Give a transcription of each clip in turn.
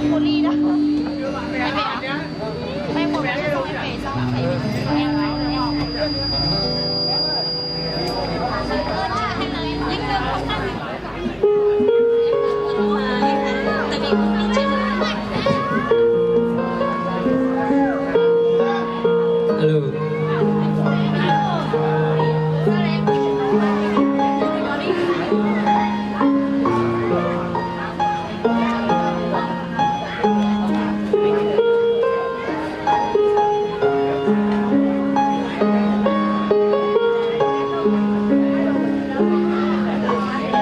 Ly đó. Em về à? Em một đứa trong em về xong em về. Alo.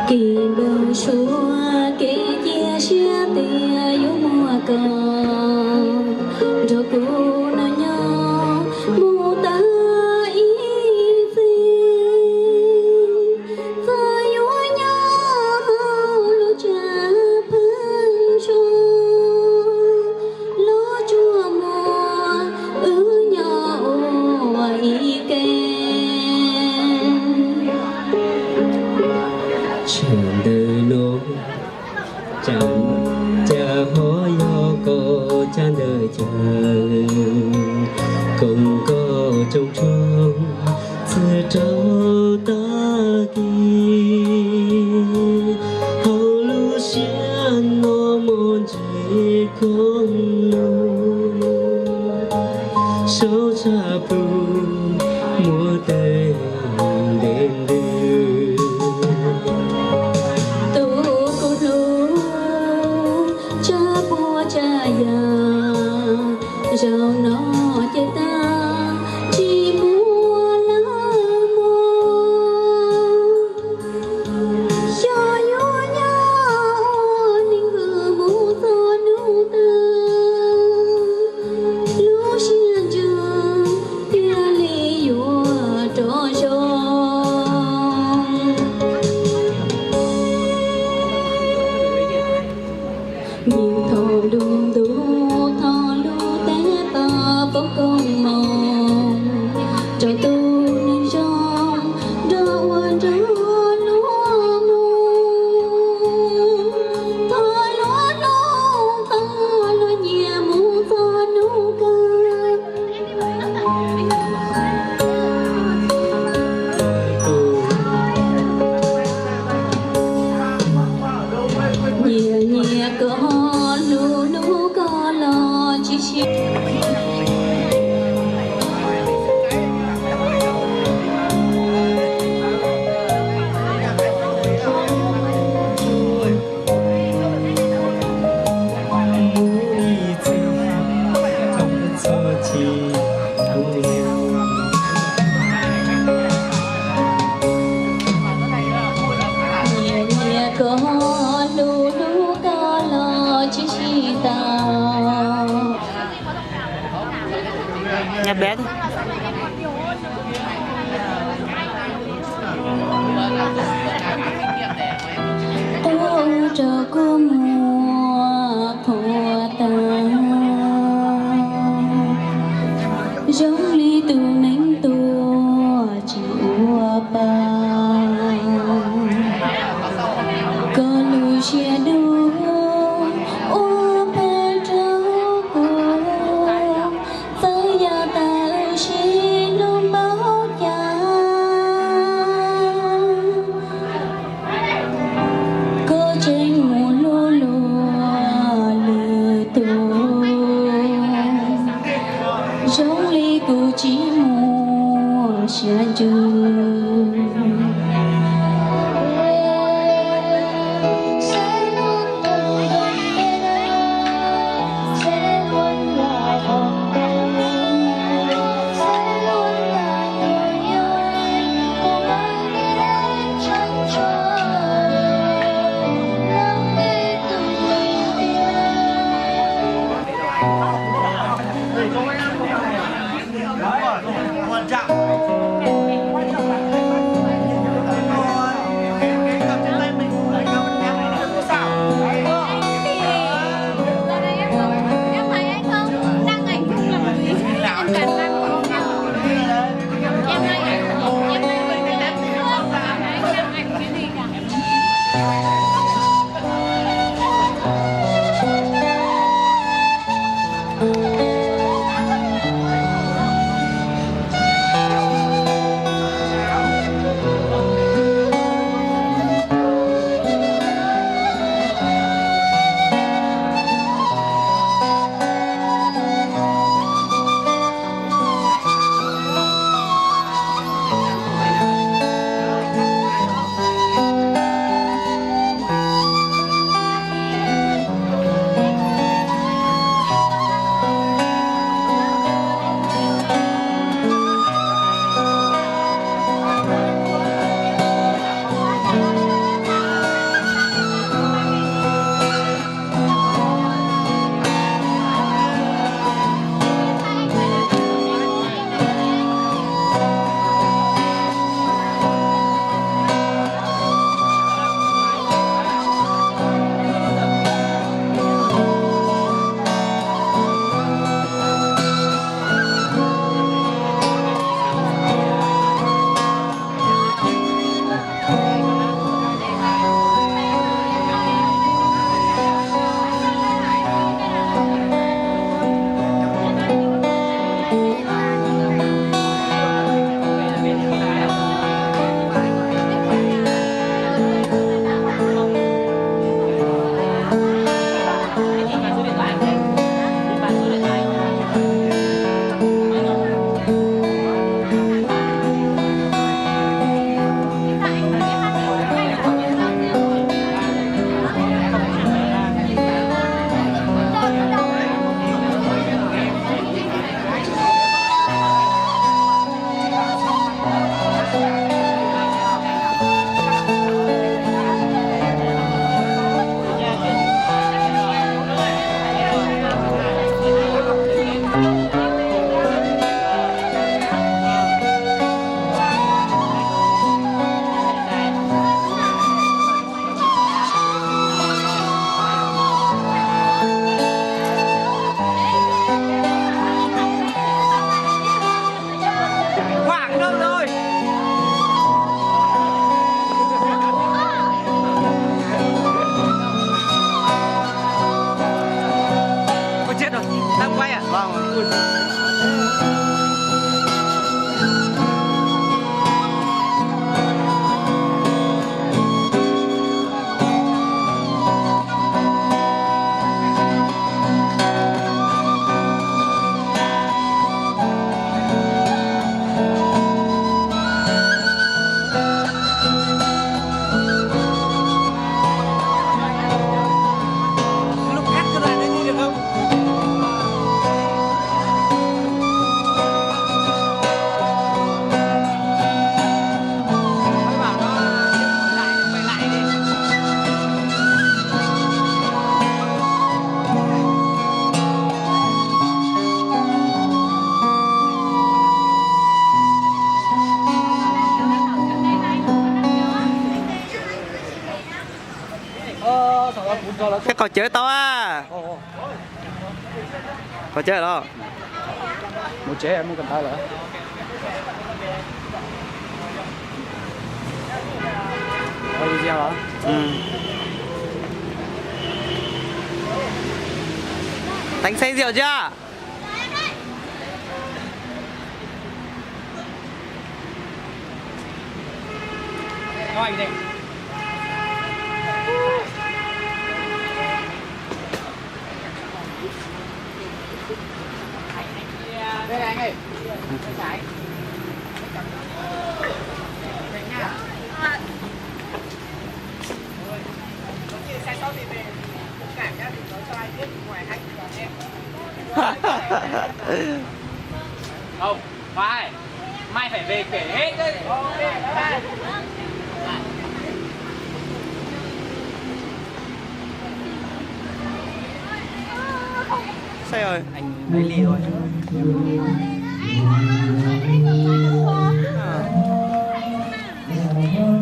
Kis npawg Suav kev cia siab tias yuav muaj koj nrog kuv noj nyob mus tag ib txhis. Txawm yuav nyob hauv lub tshav pheeb ntsuab, lub tsuag muag wb nyob ua ib ke. Tsam ntawm no, tsam, cas ho yog koj tsab ntawd caw, koom koj tsoom tsoom txhawj rau tag kis. Hauv lub siab no muaj ntsis khoob lug, saum tshaj plhu muaj tej ntev ntws. Tus kuv hlub, tsab puab tsab yam, zaum no ces tag, tsis muaj lawm mog. Xyov yuav nyob ua neeg hwm mus txog hnub twg, lub siab ntsws thiaj li yuav rov zoo. Nyeem thaum ntuj ntuj, thaum lub teb toj poob koob moos, rau tus neeg zoo nrog ua nrog luag mus. Thov luag hloov, thov luag nyiam mus txog hnub kawg. Nyias nyias koj, hlub hlub koj los tsis sib. Nyias nyias koj, hlub hlub koj los tsis sib tau. Quaj rau kua muag qhuav tas, zoo li tus neeg tuag tsis ua pa. Koj lub siab dub ua phem rau kuv, txawm yog tau sib hlub npaum cas, koj tseem mus hlub Tej qaug cawv tau a. Qaug cawv los. Teev xeeb ziau ntsia.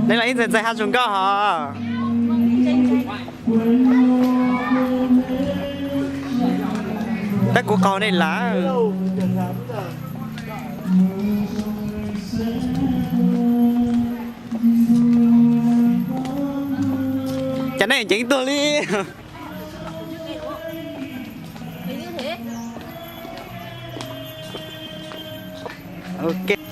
Nej los ib ntxhais ntxhais haj zoo nkauj hos. Tab kuv qaug nej lawm. Cas nej ceev tuag li. Ok.